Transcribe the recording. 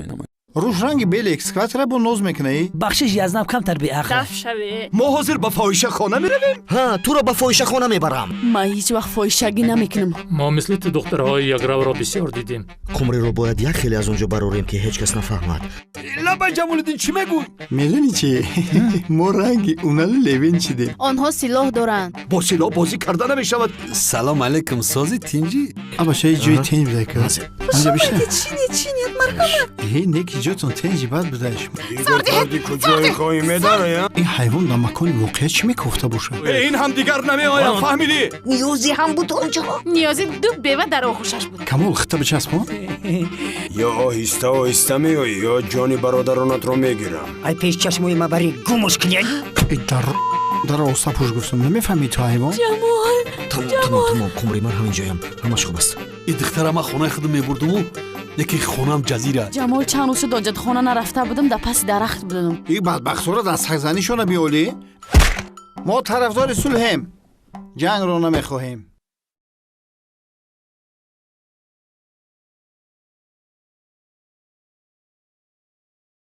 Менамоям. Рӯшранги бели экскаватора бо ноз мекунаӣ. Бахшиш, язнам камтар беақл. Даф шаве. Мо ҳозир ба фоҳишахона меравем. Ҳа, туро ба фоҳишахона мебарам. Ман ҳеҷ вақт фоҳишагӣ намекунам. Мо мисли ту духтарҳои якравро бисёр дидем. Қумриро бояд як хеле аз он ҷо барорем, ки ҳеҷ кас нафаҳмад. Лабай, Ҷамолиддин, чӣ мегӯй? Медонӣ чи, мо ранги унали левин шидем. Онҳо силоҳ доранд. Бо силоҳ бозӣ карда намешавад. Салом алейкум, сози, тинҷӣ? Абашаи ҷои тинҷ буда ка, анҷа бишна. Чине, чине, марҳамат. Э, неки ҷотон тинҷи бад будаш. Куҷои хоҳӣ медароям. Ин ҳайвон дар макони воқеа чӣ мекофта бошад? Ин ҳам дигар намеоям, фаҳмидӣ? Ниёзӣ ҳам буд онҷо. Ниёзӣ ду бева дар оғӯшаш буд. Камол, хита бичаспон. Ё оҳиста оҳиста меоӣ, ё ҷони бародаронатро мегирам. Ай пеш чашмои ма бари гумуш кунед. Дар дар оста пуш гуфтам, намефаҳмӣ ту, ҳайвон. Ҷамол. Тамом, тамом, тамом, Қумри, ман ҳамин ҷоям, ҳамаш хуб аст. И духтара ман хонаи худам мебурдуму, яке хонаам ҷазира. Ҷамол, чанд рӯз шуд ҳоҷатхона нарафта будам, дар паси дарахт будам. И бадбахтора дар сагзанишона биёлӣ. Мо тарафдори сулҳем, ҷангро намехоҳем.